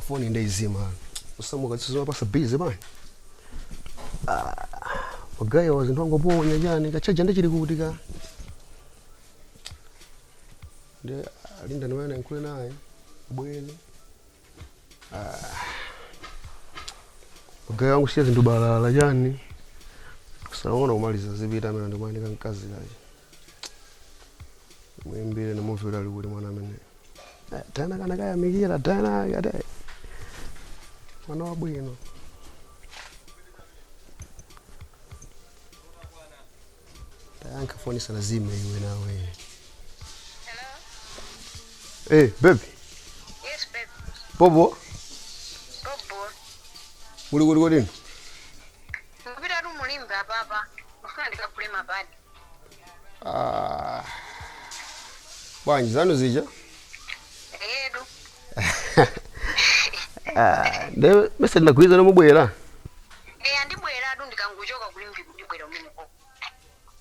Foni ndaizima. Usamuka sizopasa busy bani. Magayi wazinthu angoponya chani kachaja ndachili kuti ka. Ndi alinda nimene nkhule naye. Bwere. Magayi wangu siya zinthu balala chani. Kusaona kumaliza zipita amene ndimayandika mkazi kachi. Muimbire namumvera ali kuti mwana amene. Tana kana kayamikira tana kate. Mwana wabwino. Tayankha foni sana zime iwe nawe. Hello? Eh, baby. Yes, babe. Bobo, Bobo. muli kuti kotini? Ndikupita tu mulimbe apapa. Ndifuna ndikagule mapadi. Ah. Bwanji zanu zija? Edu. Ah, nde mese ndinagwiza nomubwera. Eh, andibwera tu ndikanguchoka kulimbe ndibwera umeneko.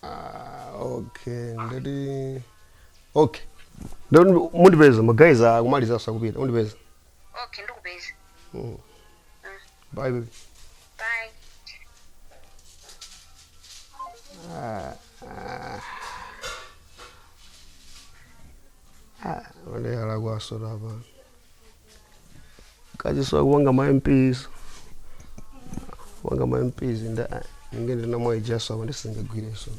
Ah, okay, ndati okay. Ndo mundipeza magayiz akumaliza sakupita, mundipeza. Okay, ndikupeza. Bye baby. Bye. Ndiyala kwasola apa. Kazi so kuwanga ma MPs. Wanga ma MPs nda ngende na mwa ijaso apo ndisingagwire so.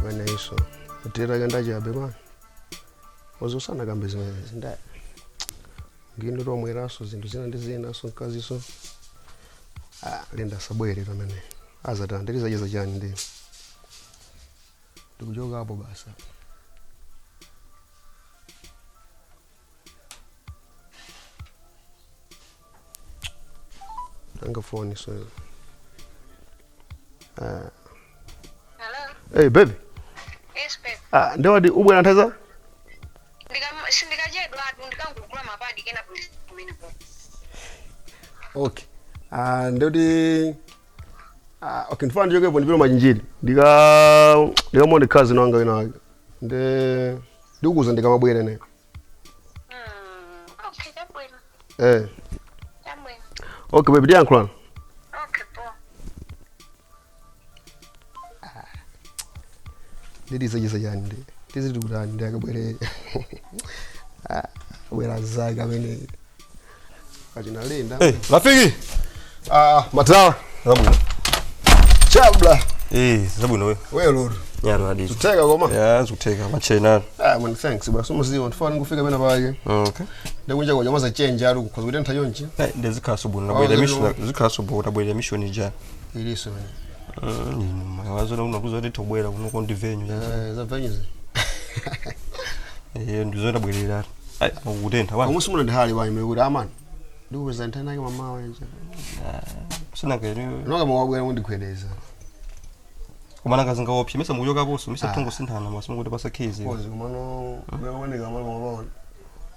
Wena iso. Utira kanda chabe man. Wazosana kambe zimenezi nda. Ngino tomweraso zinthu zina ndi zina so mkaziso. Ah, linda sabwere pamene. Azata ndilizacheza chani ndi. Ndikuchoka apo basa. Anga foni so. Hello? Hey baby. Yes, babe. Ah, ndewadi ubwera nthaza? Sindikachedwa tu ndikangugula mapadi kena kumeneko. Okay. Ah, ndoti ah, okay, ndifana ndichokepo ndipite machinjiri. Ndika ndikamuone cousin wanga wina wake. Nde ndikukuza ndikamabwere ne. Okay, chabwino. Eh. Chabwino. Okay baby, ndiyankhulana. Okay, po. Ndidizacheza chani ndi. Tiziti kutani ndi akabwere. Ah, bwera zake amene. Kachina linda. Hey, rafiki. Ah, matawa. Zabwino. Chabla. Eh, zabwino we. Wewe lolo. Nyaro hadi. Tuteka koma. Ya, zikutheka machena. Ah, man thanks. Basi umuziwa ndifana ngufika pena pake. Okay. Ndikunja kwa jamaa change ari kukhoza kuti ntha chonchi. Eh, ndizikhaso bwino Oh, nabwera zino- mission, zikhaso bwino nabwera mission ija. Iliso mene. Wazo unakuza kuti tobwera kuno kondi venue. Eh, za venues. Eh, ndizonda bwerera. Ai, mukutentha wa. Koma simuna ndihali bwanyi mwe kuti amani. Ndikupeza nthani yake mama wenje. Sina kene. Noka mwabwera mundikhwedeza. Kumana kazinga ophi misa mukuchoka poso, misa Ah. tungo sinthana masimu kuti pasa khizi. Kozi kumano kuoneka malo mabona.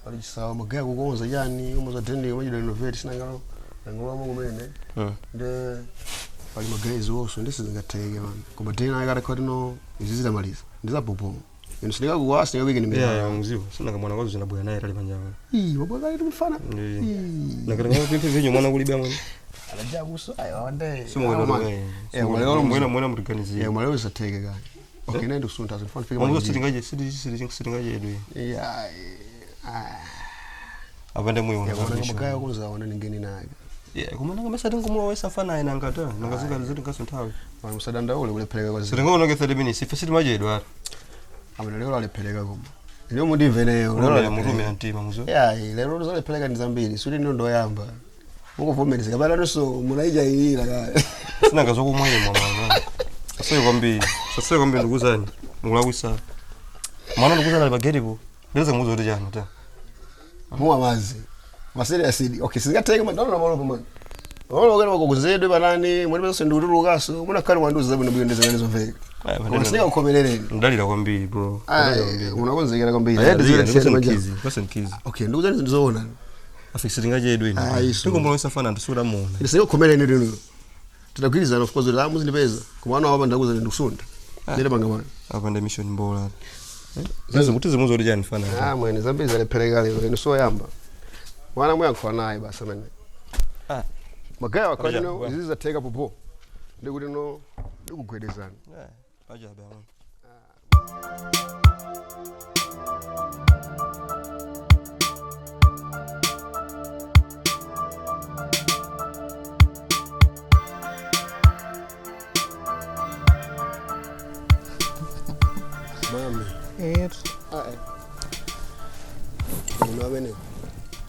Pali chisawa magaya kukonza chani, umoza tende umachita renovate sinangalo. Nangolamo kumene. Nde pali magayizi wonso ndisizingatheke mani. Koma tena akati khotino izi zitamaliza. Ndizapopo. Inu sindikakuwa sindikakuike ni Yeah, yeah, muziwa. Sina kamwana kwazo zinabwera naye tali panjapo. Ii, wabwera kali mfana. Eh. Ii. Nakatanga pemphe venue mwana kulibe amwe. Alajabuso ayo wande. Simukwena. Eh, mwalero mwena mwena mutiganizira. Yeah, mwalero usatheke kani. Okay, nende usuntha zifana fike. Mwanzo sitingaje siti sitingaje Yeah. Ah. Apande muyo. Yeah, kona magaya kunza ona ningeni naye. Yeah, kumana kama tingomulowa isafana ina ngata, nangazika ziti ngasunthawi. Mwana musadandaule kulephereka kwa zinthu. Sitingaoneke 30 minutes, ife sitimachedwa. Amene lero alephereka koma. Lero mundimveneyo. Lero mutumira mtima muzo. Yeah, lero zalephereka ndi zambiri. Suti ndo ndoyamba. Mukuvomereza kapena nonso munaijairira kale. Sina ngazokumweye mwana. Sasa kwambiri, sasa kwambiri ndikuzani. Mukulakwisa. Mwana ndikuzani ali pageripo. Ndeza muzo kuti chani ta. Mumwa madzi. Maserious. Okay, singatheke man. Ndalola malopo man. Ono kana makukonzedwe panani mwene ndikutulukaso munakhale mwandiuza zabwino bwino ndi zimene zomveka. Koma sindingakukomerereni. Ndalira kwambiri bro. Ayi, unakonzekera kwambiri. Ayi, ndiziletsera manja. Kwasi. Okay, ndikuzani zinthu zoona. Afiksi tingachedwe ine. Ah, iso. Tikumbolosa fana ndisura muona. Ndisingakukhomereni lino. Tidagwirizana of course kuti muzindipeza. Koma ano apa ndakuza ndikusunda. Ndile panga mwana. Apa ndi mission mbola. Zizo kuti zimuzo kuti chani fana. Ah, mwene zambiri zalephereka lero inu soyamba. Mwana muyankhula naye basi amene. Ah. Magaya Aja, wakati wa. izizi zatheka popo. Ndikuti no ndikugwedezana. Eh, aja be amwe. Mami. Eri, Ah, eh. Inu amene.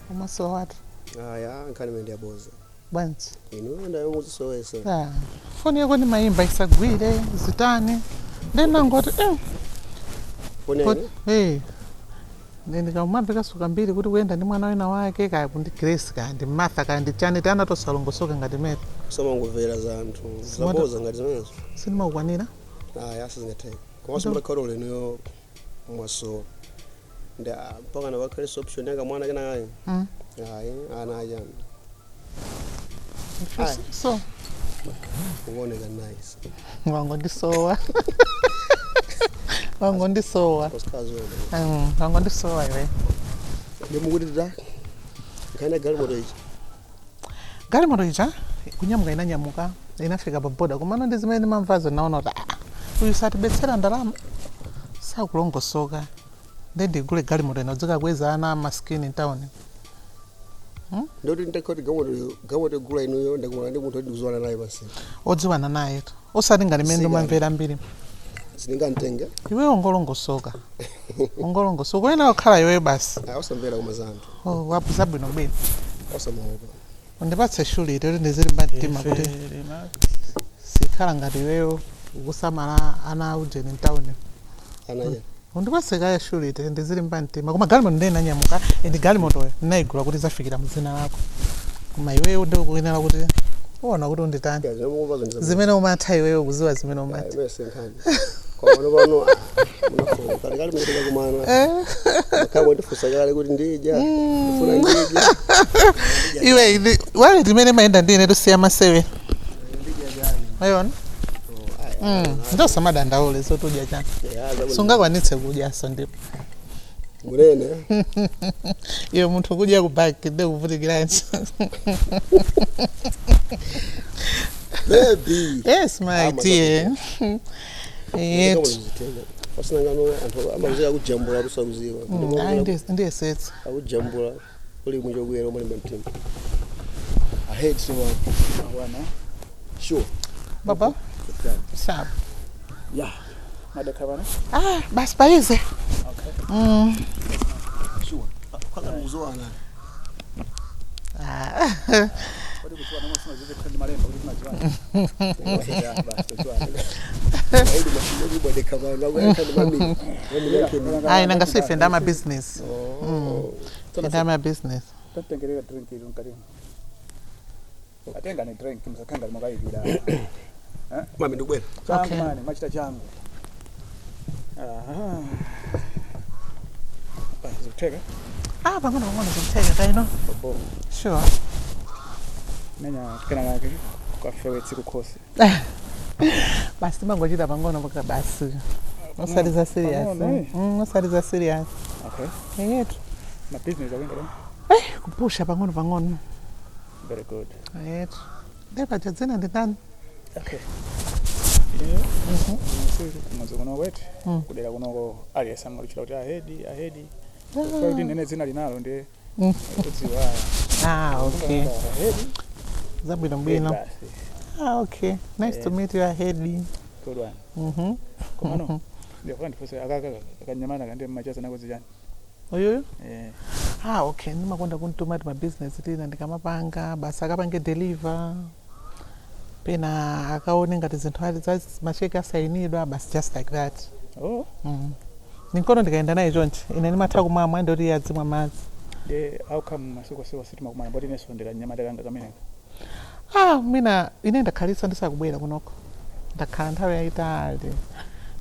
umaso watu Aya, nkhani imene ndiyaboza. bwanji. Inu ndayo muzisowesa. Ah, foni yako ndimayimba isagwire zitani ndinangoti Foni Kuti- ine? eh ndikamumamve kasuka mbiri kuti kuyenda ndi mwana wina wake kaya kundi Grace kaya ndi Martha kaya ndi chani ti anatosalongosoka ngati mete Samangomvera za anthu. Zaboza ngati zimenezo. sindimakukwanira. Aya, sizingatheka. Komanso mutakhala ulenuyo mwasowa. Ndi mpaka na pakhalenso option yanga mwana kena kayo. Ayi, ana achani. Ayi. So Ukuoneka nice. wangondisowa, wangondisowa. Kosikazi wena. Wangondisowa iwe. Ndimukuti ta. Nkhani ya galimoto ichi. Galimoto ija kunyamuka inanyamuka, inafika pa boda, komano ndi zimene ndimamvazo naona kuti uyu satibetsera ndalama, sakulongosoka, ndi ndigule galimoto ino dzikakweza ana amaskini mtawuni. Ndoti nditakhoti galimoto igula inuyo ndakumana ndi munthu oti ndikuziwana naye basi. Odziwana naye tu, osati ngati mmene Sikani. ndimamvera mbiri. Sindingamtenge. Iweyo ungolongosoka, ungolongosoka, uyena kukhala iweyo basi. Aya, osamvera koma za anthu. Oh, wabwino bwino. Osamaopa. Undipatse shuliti kuti ndizilimba mtima kuti sikhala ngati iweyo ukusamala ana aujeni mtawuni. Ana achani. Undipatse kaya shuliti ndizilimba mtima, koma galimoto ndiye inanyamuka, ndi galimotoyo ndinayigula kuti zafikira mdzina lako, koma iweyo ndikuyenera kuti uwona kuti unditani. Ya, zimene mukumvazo ndi zabwino. Zimene umatha iweyo, kuziwa zimene Ayi, umatha. imene sinkhani. Koma pano pano munafoka. Kale kale mukuti kumana. Makhabu andifunsa kale kuti ndidya. Ndifuna ndidya. Iwe wallet imene imayenda ndi ine tusiya masewera. Ndidya chani. Ayona. Oh, ayi. Ndosamadandaule zotudya chani. Ya, zabwino. Sungakwanitse kudyaso ndipo. Munene. Iwe munthu kudya ku baki ndikuvutikiranji. Baby. Yes, my Ah, dear. Yetu. Wasinangano anthu amazika akujambula kusakuziwa. Ayi, ndiyesetsa. Akujambula uli muchokwera umalimba mtima. Ahead so Bwana. Sure. Baba sharp. Yeah. Madekha bana. Ah, basi paize. Okay. Sure. Kwanza mukuzowana. Ah. Kodi kuchiwa noma sima zive kandi malemba kuti tunaziwana. Yeah, basi tuziwana. Aidi mashindoni bwadeka vanhu vakuyakhani mami. Mami yake ni. Ayi, nanga sife ndama business. Oh. Ndama business. Tatengerera drink ili mkati. Atenga ni drink msakanga makayikira. Mami ndikubwera. Changu Okay. mani machita changu. Aha. Basi zikutheka. Ah, pang'ono pang'ono zikutheka kaino. Bobo. Sure. Menya kena kake kafewetsi kukhosi. Basi timangochita pang'ono paka basi. Osati za serious. Pang'ono, eh. Osati za serious. Okay. Yetu. Ma business akuyenda bwana. Kupusha pang'ono pang'ono. Very good. Yetu. Ndepacha dzina ndi ndani? Okay. Kumudzi kuno kweti kudera kunoko aliyense amalichita kuti ahedi ahedi kuti nene dzina linalo ndi kudziwa. Ah, okay. Ahedi. Zabwino bwino. Basi. Ah, okay. Nice to meet you, Ahedi. Good one. Komano ndiyafuna ndifunse akaka akanyamana kande mmachaza nako zichani? Uyuyu? Eh. Ah, okay. Ndimakonda kuntuma ti mabusiness tina ndikamapanga basi akapange deliver pena akaone ngati zinthu ali za macheki asayinidwa, basi just like that. Oh. Ninkono ndikaenda naye chonchi ine ndimatha kumamwa ndoti iye adzimwa madzi. De how come masiku asiwa sitimakumana poti inenso ndikanyamata kanga kameneka? Ah, mwina ine ndakhalitsa ndisakubwera kunoko, ndakhala nthawi yayitali,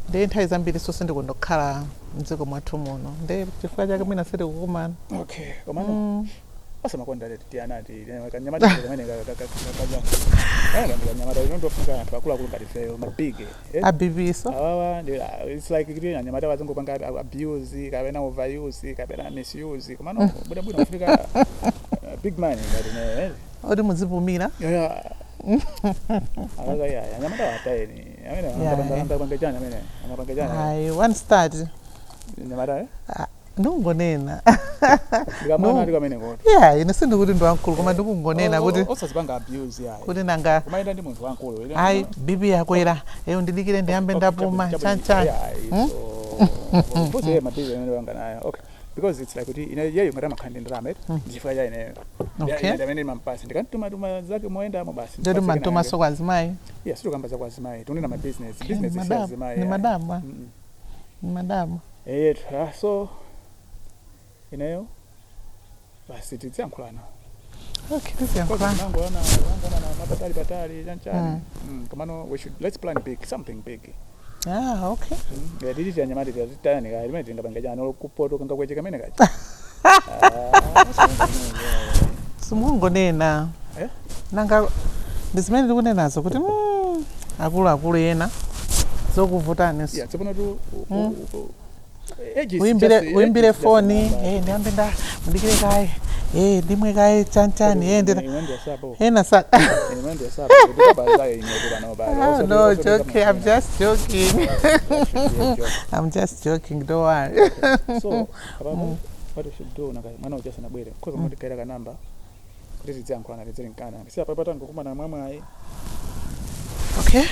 ndiye nthawi zambiri so sindikundokhala mdziko mwathu muno, ndiye chifukwa chake mwina sitikukumana. Okay, komano osamakonda leti tianati kanyamata kamene kanyamata ino ndofunika anthu akuluakulu ngati ifeyo mabig abibiso. Awawa it's like kuti anyamata vazongopanga abuse kapena overuse kapena misuse, komano bwinobwino kufunika big man ngati ne. Oti muzipumira. Yeah. Akaza ya anyamata wataeni amene angapanga chani, amene angapanga chani. Ayi, one start. Nyamata, eh? Ndikungonena. Ndikamwana. No. Ndi kamene koto. Yeah, ine sindikuti ndi wamkulu, koma ndikungonena kuti Osazipanga abuse yayi. kuti nanga Kumayenda ndi munthu wankulu. ayi, BP yakwera, eyo ndidikire ndiyambe ndapuma chanchani. Mbuzi mabizi amene wanga nayo, okay, because it's like kuti ine yeyo ngati amakhala ndalama eti ndichifukwa cha ineyo. Okay. Ine amene mampasi ndikantumatuma zake moyendamo basi. Ndoti mantumaso kwa azimayi? Yeah, sitikamba za kwa azimayi, tunena ma business, business si Madamu azimayi. ni Ayi. madamu ni madamu. Eh, so ineyo basi tidziyankhulana. Okay, tiziyankhulana. Nangoona nangoona mapatali patali chanchani. Komano we should, let's plan big, something big. Ah, okay. Mm. Titi chanyamati tiyazitayani kaya limene tingapanga chani kupoto kangakweche kamene kacha. Simungonena. Eh? Nanga ndi zimene ndikunenazo kuti akuluakulu ena zokuvutaniso. Yeah, tsopano tu age is Uyimbire uyimbire age is just a foni number. eh, ndiyambe nda mudikire kaye, eh, ndimwe kaye chanchani, eh, ndina Ine ndiyasapo. ena sa. Ine ndiyasapo. Ndikaba zayo ine kuba no ba. Oh, no, it's okay. I'm just joking. I'm just joking. Don't worry. So, abapo what we should do naka mwana uja sanabwere. Koza moti kaira kanamba. Kuti tidziyankhulana tidzili mkana. Si apa patango kumana mwamwayi. Okay.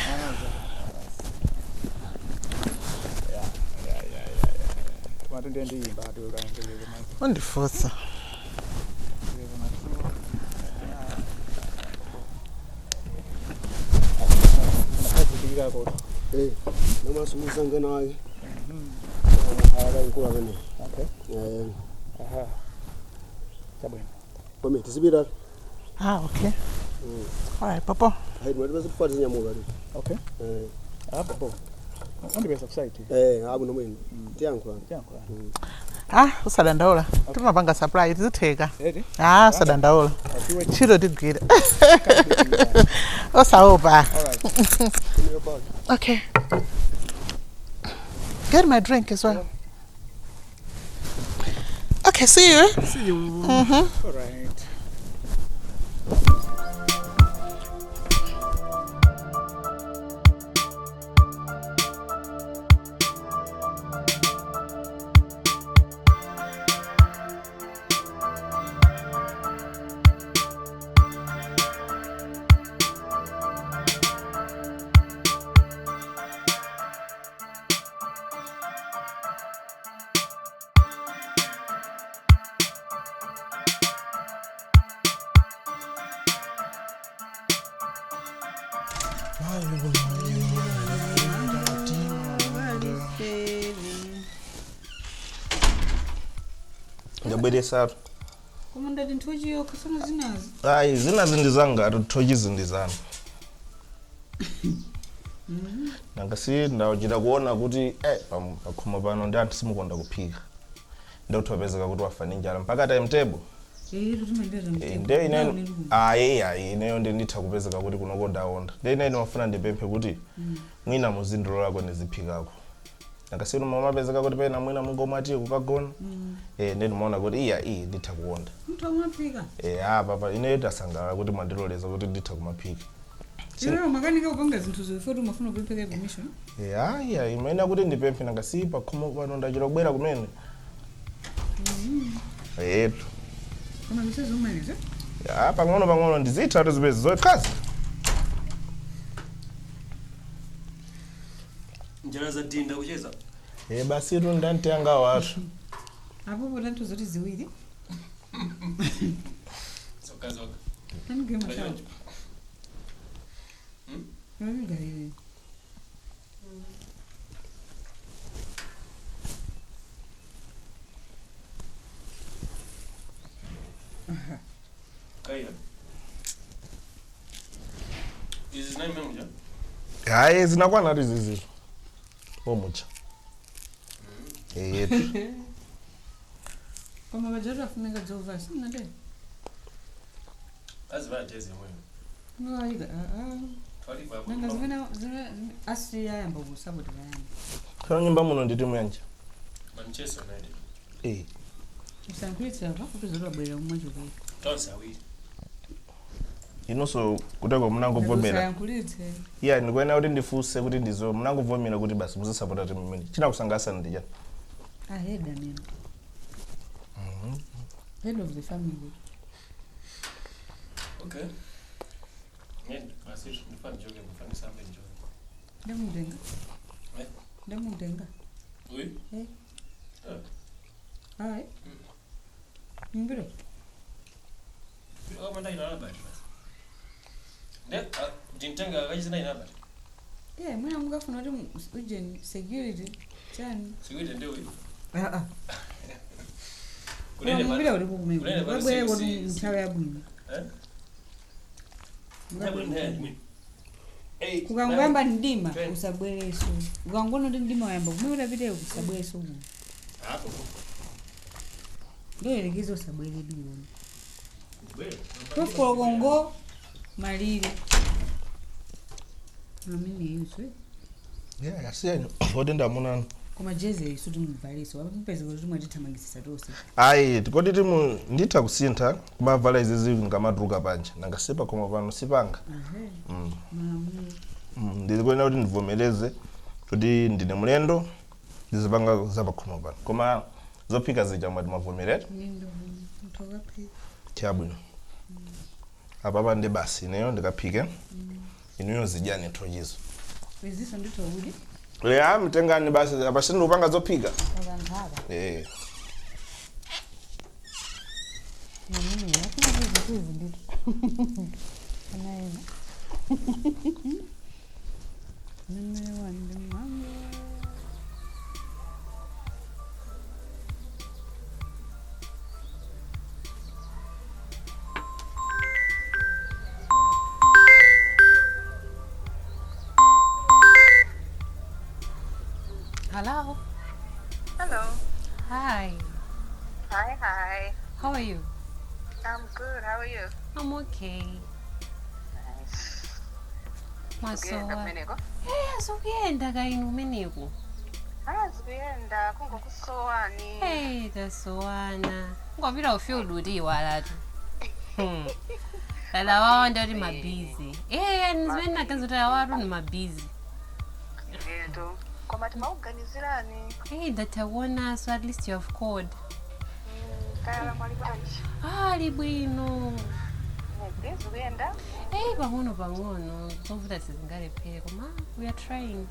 Koma ndiye ndiyimba tu kanjele. Undifusa. Nakhazikika. Eh, nomaso muzanga naye mukulu amene. Okay. Eh, Aha. Chabwino. pamene tizipita. Ah, okay. All right, Papa. Hayi, matipeza tifa tizinyamuka ti. Okay. Eh, Apo. Undipeza kusite. Eh, abu nomwene tiyankhulana. Tiyankhulana. Ah, usadandaula. Timapanga supply tizitheka. Eti? Ah, usadandaula. Asiwe. Ntchito tigwira. Osaopa. All right. Okay. Get my drink as well. Okay, see you. See you. All right. Ndabweresatu. Koma ndati nthochi yokha, sono zinazi? Ayi, zinazi ndi zanga atu, nthochi zindizanu. Nanga si ndachita kuona kuti pakhomo pano ndi anthu simukonda kuphika, ndikuthopezeka kuti wafa ndi njala mpaka timetable. Eh, Nde ine ayi, ayi, ineyo ndi nditha kupezeka kuti kunoko ndawonda, nde ine ndimafuna ndipemphe kuti mwina muzindilolako ndiziphikako. Nanga sinu mumapezeka kuti pena mwina mungomati kukagona, nde ndimaona kuti iya, iyi nditha kuwonda. Mnthu amaphika. Apa pa ineyo ndasangalala kuti mwandiloleza kuti nditha kumaphika. Iweyo makanika kupanga zinthu zofoti umafuna kupempheka permission. Ayi, ayi, imaena kuti ndipemphe. Nanga si pakhomo pano ndachita kubwera kumene etu. Koma zisezomaliza. Ya, pang'ono pang'ono ndizitha tizipezi zokhazi. Njala za dinda kucheza. Basi tu ndantiyanga watu. Apopo tanthu zoti ziwiri. Zoka zoka. Tanigwe mashawa. Namigalile. Kaya. Hayi, zinakwana kuti zizizo omucha eyetu. Koma bajatu afunika dzova sinade. Azivala jezi yomweyo. Noayika nanga zimene zimene asiya ayamba kusapoti kayamba. Tsono nyumba muno ndi timu yanji? Manchester United. Eh. Usankhulitsa pa kuti zotobwera kumwe chokera. Tonse awiri. Inonso kuteko munangovomera. Usayankhulitse. Iya, ndikuyenera kuti ndifunse kuti ndizo munangovomera kuti basi muzisapota timu imene chinakusangalasani ndi chani? Ahead amene. Head of the family. Okay. Basi ndifuna ndijoke, ndifuna ndisambe ndijoke. Ndamutenga. Eh? Ndamutenga. Uyu? Eh. Eh. Hayi. Ngiro. Akamanda ina Albert basi. Ne, ndintenga kachizina ina Albert. Yeah, mwina mukafuna kuti uje security chani. Security ndi uyu. Ah ah. Kunene Mupira uli kumene. Kunene pano Wabwere kuti nthawi yabwino. Eh? Kukangoyamba mdima usabwereso. Ukangoona kuti mdima wayamba kumene utapiteko usabwereso kuno. Apo. Ndoyerekeza usabwere diwona. Tofolongo malire. Amene yuswe. Yeah, asiyeni kodi ndamunani. Koma jezi isu timubvaleso. Apapeza kuti mwatithamangisisa tonse. Ayi, kodi timu nditha kusintha kumavala izizi ngamatuluka panja nanga sipakoma pano sipanga. Ahe. Mm. Malamulo. Ndikuyenera kuti ndivomereze kuti ndine mlendo, ndizipanga zapakhomo pano, koma zophika zija mwati mavomerera. Nindo mthokaphika. Chabwino, apapa ndi basi ineyo ndikaphike, inuyo zidyani nthochizo. Iziso nditho kuti. Ya, mtengani basi, apa sindikupanga zophika. Akankhaba. Eh. Mamini yakuzi kuzi ndithu. Anaena. Mimi wandi mama. Hello. Hello. Hi. Hi, hi. How are you? I'm good. How are you? I'm okay. Nice. Mwasowa. Kumeneko? Eh, zikuyenda kaini kumeneko. Ah, zikuyenda kungokusowani. Hey, tasowana. Ungapita ufield kuti iwalatu. Lala wawa ndati mabhizi. Eh, zimene naganiza kuti awatu ni mabhizi. Yebo. Koma timauganizirani. Hey, ndatha kuonanso, at least you have called. Kaya mwali bwanji? Ah, ali bwino. Busy kuyenda? Eh, pang'ono pang'ono. Zovuta sizingalephere koma we are trying.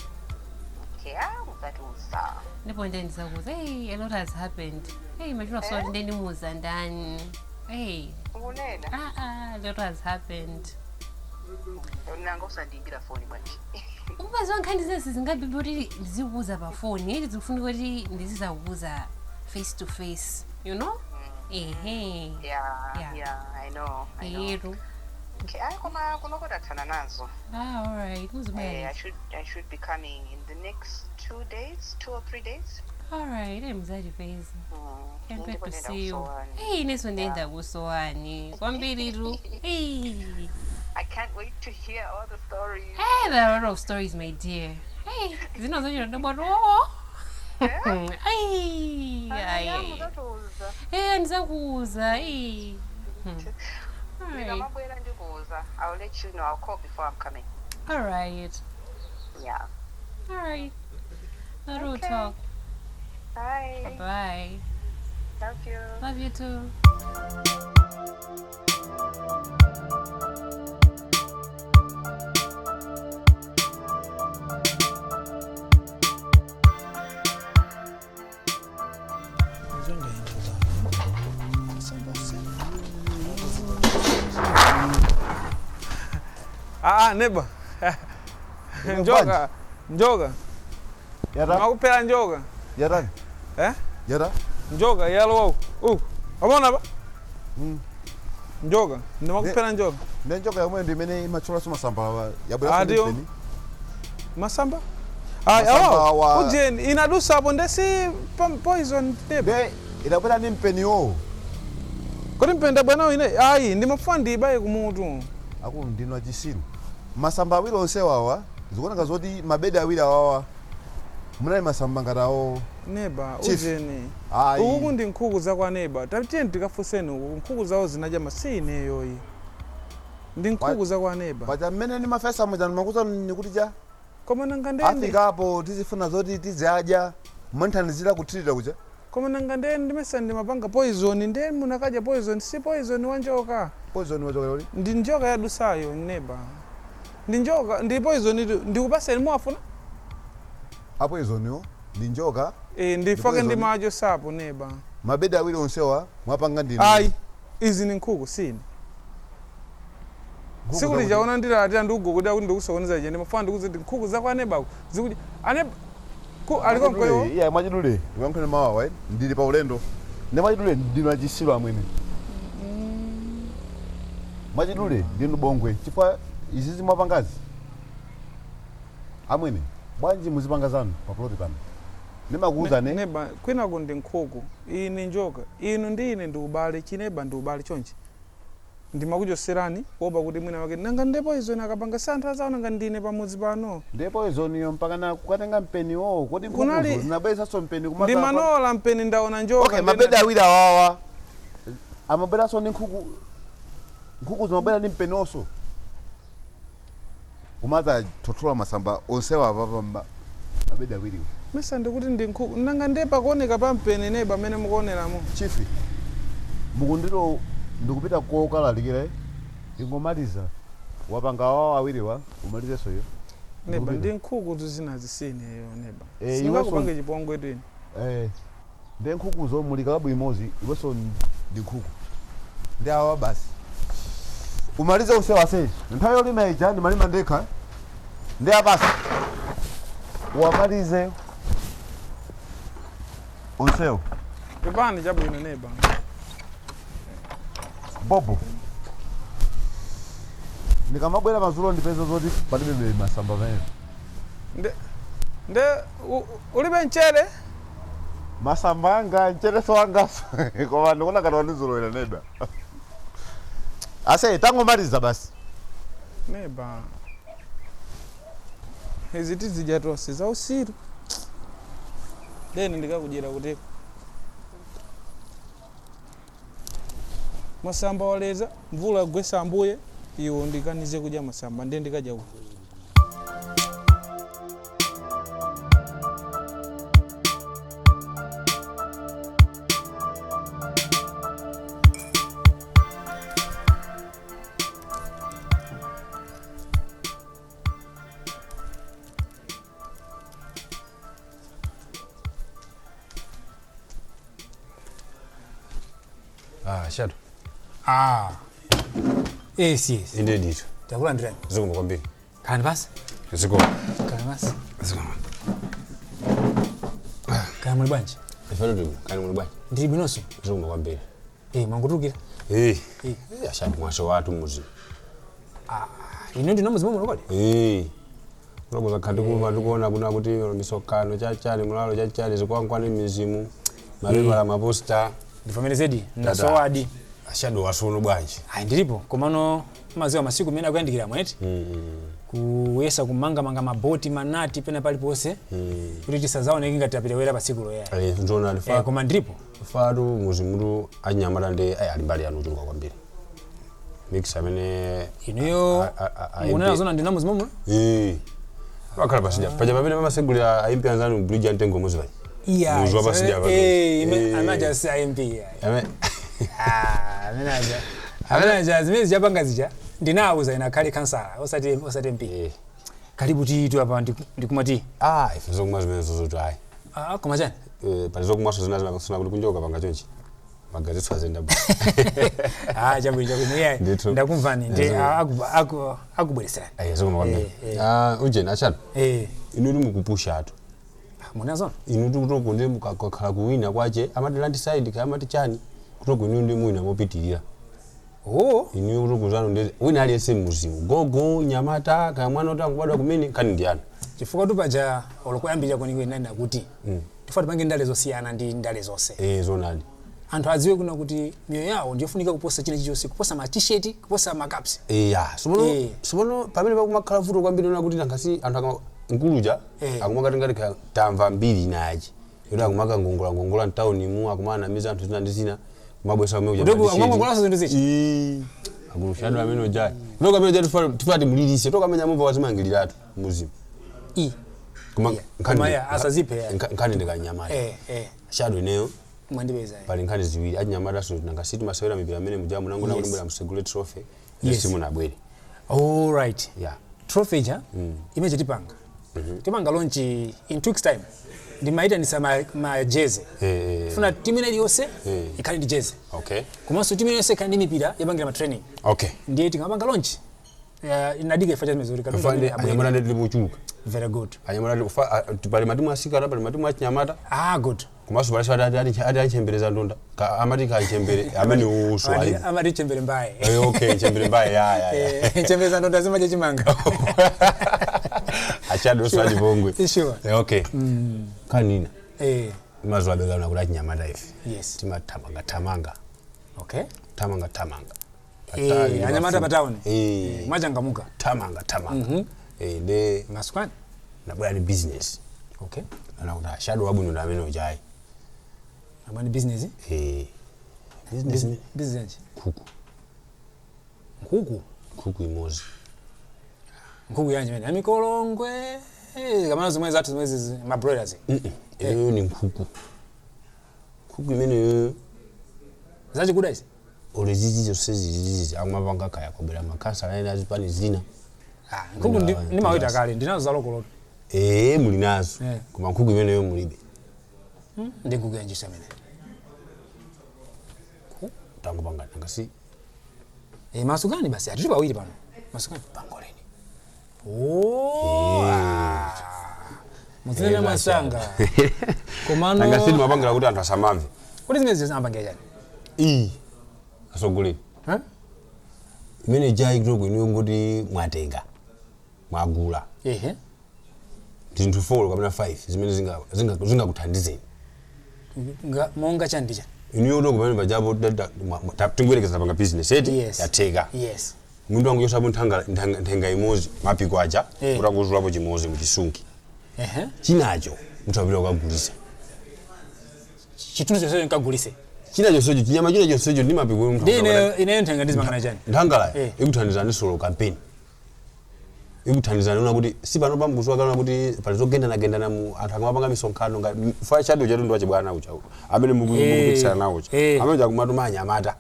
Okay, ah, muzatiuza. Ndipo ndiye ndizakuza, hey, a lot has happened. Hey, machula so Eh? ndiye ndimuuza ndani. Hey, Unena? ah ah, a lot has happened. Nanga usandiyimbira foni bwanji? Umaziwa nkhani zina sizingabhibhi kuti ndizikuuza pa foni, eti zikufunika kuti ndizizakuuza face to face, you know? Ehe. Yeah, Yeah. yeah, I know. I know. Yeru. Okay, ah, koma kunokodathana nazo. Ah, all right. Eh, Muzibaya. I should be coming in the next 2 days, 2 or 3 days. All right, muzatipeza. Can't wait Ndipo to ndenda see you. kusowani. Hey, ineso ndenda kusowani. Kwambiritu. Hey. I can't wait to hear all the stories. Hey, there are a lot of stories, my dear. Hey, zinozochita dabwa oh. Ay, ay. Ah, muzatiuza. Eh, ndizakuuza. Hey. All right. Ndikamabwera ndikuuza. I'll let you know. I'll call before I'm coming. All right. Yeah. All right. That will Okay. talk. Bye. Bye. Love you. Love you too. Ah, neba. Njoka, njoka. Yara. Makupera njoka. Yara. Eh? Yara. Njoka yalo wau. Abona ba? Njoka, ndimakupera njoka. Ne njoka yomwe ndi imene imatchulaso masamba yabwera. Ah, ndiyo. Masamba? Masamba awa. Ujeni inadusapo ndesi poison neba. Be idabwera ndi mpeniwo. Kodi mpenda bwana ine ayi ndimafuna ndiyibaye kumutu. Akulu ndinu achisiru. Masamba awiri onse wawa zikuoneka zoti mabedi awiri awawa munali masamba ngati awo. Neba Chief. ujeni. Ayi. Uku ndi nkhuku zakwa neba. Tatiyeni tikafunseni uku nkhuku zawo zinadya masi ineyoyi. Ndi nkhuku zakwa neba. Paja mmene ndimafesa muja ndimakuza nikuti cha Koma nanga ndende. afikapo tizifuna zoti tizadya mwanthandizira kuthirira kuja. Koma nanga ndende ndimesa ndimapanga poison ndiye munakadya poison si poison wa njoka. Poison wachokera kuti? Ndi njoka yadusayo neba. Ndi njoka ndi poison itu ndikupaseni muwafuna? A poisoniwo ndi njoka. Eh ndifake poison. ndi macho sapo neba. Mabedi awiri onsewa mwapanga ndinu. Ayi izi ni nkhuku sini. Nkhuku Siku zakuti- lichaona ndilatira ndikugogoda kuti ndikusokoneza ije ndimafuna ndikuze kuti nkhuku zakwa nebako zikuti ane ku aliko nkoyo Iya mwachidule ndiyankhule mawawa ndili pa ulendo. Ndi mwachidule ndinu achisiru amwene. Mwachidule ndinu bongwe chifukwa izizi mwapangazi. Amwene bwanji muzipanga zanu pa plot pano. Ndimakuwuza ne. Neba kwinaku ndi nkhuku iyi ni njoka inu ndi ine ndi ubale chineba ndi ubale chonchi ndimakuchoserani kuopa kuti mwina wake nanga nde poison akapanga santhu azaona nanga ndine pamudzi pano Ndi poisoniyo mpaka na kukatenga mpeniwo kodi Kunali- nkhukuzo zinabweresanso mpeni ndi kumata. manola mpeni ndaona njoka Okay, mabedi awiri awawa amabweranso ndi nkhuku nkhuku zimabwera ndi mpenonso kumadza thothola masamba onsewa apapa mabedi awiriwo. Mesa ndikuti ndi nkhuku nanga nde pakuoneka pa mpeni neba amene mukuoneramo. Chifi mukundiro ndikupita kokalalikira ingomaliza wapanga awawa awiriwa umalizenso iyo. Neba Ndikupita. ndi nkhuku zinazi sineyo neba. Eh, Singakupange chipongwe twini. Eh, ndi nkhukuzo muli kalabu imodzi iwenso ndi nkhuku ndi awa basi umalize onsewa se nthawi yolima ija ndimalima ndekha ndi abasi wamalize onsewo. Chipani chabwino neba. Bobo ndikamabwera madzulo ndipeza zoti palibe masamba pamene. Nde ulibe mchere? Masamba anga mchereso wangaso koma ndikuona ngati wandizolowera neba. Ase tangomaliza basi. Neba. Izi tizidya tonse za usiru. Deni ndikakudyera kuteko. Masamba waleza mvula yagwesa ambuye iwo ndikanize kudya masamba ndiye ndikadya uku. Ah, Shadow. Ah. Yes, yes. Inde ndithu. Takulandirani. Zikomo kwambiri. Kani basi? Zikomo. Kani basi? Zikomo. Kani muli bwanji? Ifalo ndimo, kani muli bwanji? Ndili bwinonso. Zikomo kwambiri. Eh, mwangotulukira. Eh. Eh, Ashadu mwaso watu muzi. Ah, ino ndino muzi momwe kodi? Eh. Unokuza khati kuva tikuona kuna kuti misokano chachali mulalo chachali zikwankwani mizimu. Mapepala maposta. Ndivomere zedi, ndasowadi. Ashadu wasuno bwanji. Ayi ndilipo, komano maziwa masiku mene akuyandikira mweti. Kuyesa kumangamanga maboti manati pena paliponse kuti tisazaoneke ngati tapita pa tsiku loyera. Eh, nzona alifa. Eh, koma ndilipo. Fatu muzimutu anyamata ndi ayi ali mbali yanu uchuluka kwambiri. Mix amene Inuyo munena zona ndina muzi momwe? Eh. Wakhala pasija. Paja pamene pamasegulira ayimpi anzanu bridge ya mtengo muzi paja. Iya. Muzi wa pasija pamene. Eh, amaja si IMP. Ame Ah, amenaja. Amenaja zimene zichapanga zija ndinawuza ina khali kansala osati MP. Karibu titu apa ndikumati. Ah, ife zokumwa zimene zozoto ayi. Ah, koma chani? Eh, pali zokumwaso zina zimakasuna kuti kunjoka panga chonchi. Magazetso azenda bwino. Ah, chabwino chabwino. Yeah. Ndithu. Ndakumvani ndi Eh, akubwereserani. Eh, zokumwa kwambiri. Eh, eh. Ah, ujeni achana. Eh. Inu mukupusha atu. Muna zona? Inu tikutoku ndi mukakhala kuwina kwache amati landslide kaya amati chani kutoku inu ndi mwina mopitirira. Oh. Inuyo kuti kuzanu ndi wina aliyense mmuzimu gogo nyamata kaya mwana kuti akubadwa kumene nkhani ndi yanu. Chifukwa tupaja olokuyambirira kwenikweni nani akuti tifuna tipange ndale zosiyana ndi ndale zonse. Eh, zonadi. Anthu adziwe kuna kuti miyoyo yawo ndiyofunika kuposa china chilichonse, kuposa ma t-shirt, kuposa ma caps. Iya, simono simono pamene pakumakhala vuto kwambiri ona kuti nankasi anthu akama nkuluja akumakati ngati tamva mbiri inayachi yoti akumaka ngongola ngongola mtawuni mu akumanamiza anthu zina ndi zina kumabwesa kumene kuja Ndipo ma t-shirt. akumangolanso zinthu zichi. Akulu shado amene ujayi kutoka amene ujayi tifuna timulilise toka amene amumva wazimangiliratu muzimu. I. Koma Koma ya, asaziphe ya. nkhani ndikanyamata. Shado ineyo Mwandipeza. pali nkhani ziwiri achinyamata so nankasi timasewera mipira amene mujamu nangona kuti Yes. mbwera msegule trophy Yes. simunabwere. All right. Yeah. Trophy ja imene tipanga. Tipanga launch in 2 weeks time. Ndimaitanisa ma jezi. Funa timu ina iliyonse ikhale ndi jezi. Okay. Komanso timu iliyonse ikhale ndi mipira yapangira ma training. Okay. Ndiye tikamapanga launch. Inadika ifa chazimene zoti katundu Mfane amene abwere. anyamata ndi tilipochuluka. Very good. Anyamata ndi pali matimu asikana pali matimu achinyamata. Ah, good. Komanso pali ati achembereza ndonda. Amati kachembere amene uso ali. Amati chembere mbaye. Okay, chembere mbaye ya ya ya. Chembere ndonda zimache chimanga. Achado so achipongwe. Sure. Okay. Kanina. Mazuwa abekana kuti achinyamata ife. Yes. Timathamanga thamanga. Okay. Thamanga thamanga. Anyamata pa town. Mwachangamuka. Thamanga thamanga. De masukani. Nabwera ndi business. Okay. Ana kuti ashado wabwino ndi amene ujayi. Amani business? Business. Business. Nkhuku. Nkhuku. Nkhuku imodzi. Nkhuku yanji mene. Amikolongwe. Kamana zomwe zathu zomwe zizi ma broilers. Iyoyo ni nkhuku. Nkhuku imeneyo Zachikuda izi. Ole zizi zonse zizizi akumapanga kaya kwabwera makhansala ena azipani zina. Nkhuku ndimaweta kale ndinazo zalokoloto. Muli nazo. Koma nkhuku imeneyo mulibe. Ndi nkhuku yanji amene. Tangopanga nangasi. Masukani basi atili pawiri pano. Masukani. Pangoleni. Oh. Muzinene masanga. Komano. Nangasi ndimapangira kuti anthu asamamve. Kuti zimene zimapangirani chani? Iyi. Asogoleni. Imene jayi kitoko inuyo ngoti mwatenga. Mwagula. Ehe. Zinthu 4 kapena 5 zimene zingakuthandizeni. Monga chani ndi chani? Inuyo kitoko pamene pajapo tingoyerekeza panga business eti yatheka. Yes. Munthu wangu yosapo nthenga imodzi mapiko aja kuti angozulapo chimodzi muchisungi. Chinacho munthu apita kukagulisa. Chithunzi chonsecho nkagulise. China chonsecho chinyama china chonsecho ndi mapiko munthu. Ndi ineyo nthenga ndizimangana chani? Nthangala ikuthandizani solo campaign. Ikuthandizani ona kuti si pano pamkuzuwa kana kuti pali zogendana-gendana mu anthu akamapanga misonkhano ngati fa chadu chatu ndi wachibwana ucha amene mukupikisana nawo ucha amene uja akumatuma anyamata.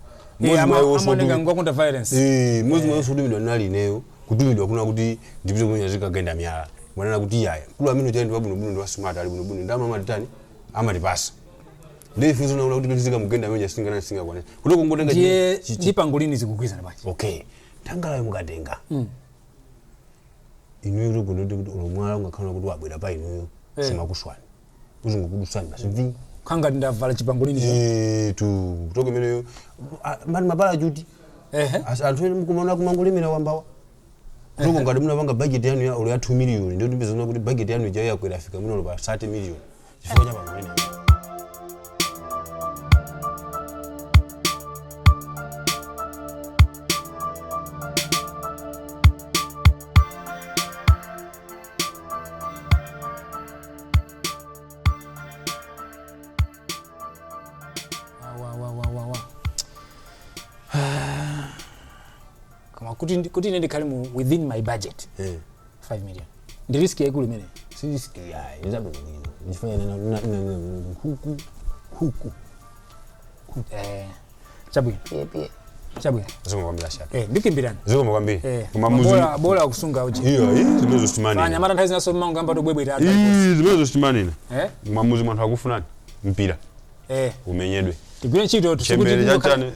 Amaoneka ngwakonda violence. Mmodzi mwa iwonso kutumidwa ndinali ineyo kutumidwa kuna kuti ndipite kumenya zikagenda miyala manena kuti yaya mkulu amene uja ndi wabwinobwino ndi wasmart ali bwinobwino ndi amatitani amatipasa. Ndi ife zoona kuti tizikamugenda amene singana singakwanisa kuti kungotenga Ndiye ndi pangolini zikugwirizana bwanji. Okay. Thangalayo mukatenga. Inuyo kuti kuti ulomwala ungakhala kuti wabwera pa inuyo simakuswani. Uzingokudusani basi vi. Khanga ndavala chipangolini. Tu kutoka imeneyo mali mabala juti. Anthu ene mukumaona kumangolemera wambawa. Kutoka ngati munapanga budget yanu ya ya 2 million ndio ndipezana kuti budget yanu ija yakwera afika muno pa 30 million. Chifukwa cha pangolini. Wa. Koma kuti ine ndikhale mu within my budget. 5 million. Ndi risk yaikulu imene. Si risk yayi, zabwino. Ndifanya na nkhuku nkhuku. Chabwino. Chabwino. Zikomo shaka. Ndikimbirana. Zikomo kwambiri. Koma muzi Bola kusunga uchi. Iyo, zimenezo simanena. Anyamata nthawi zinaso mmango amba tobwebwera. Zimenezo simanena. Mwamuzi mwanthu akufunani mpira. Umenyedwe. Tigwire ntchito Chembere chachane.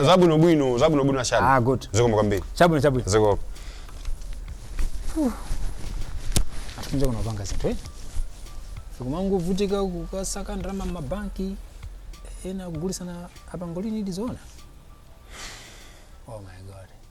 Zabwinobwino, zabwinobwino ashana. Ah, good. Zikomo kwambiri. Chabwino chabwino. Zikomo. Atikunja kunopanga zinthu eh. Fikumangovutika kukasaka ndalama m'mabanki ena kugulisana apangolini ndizoona. Oh my God.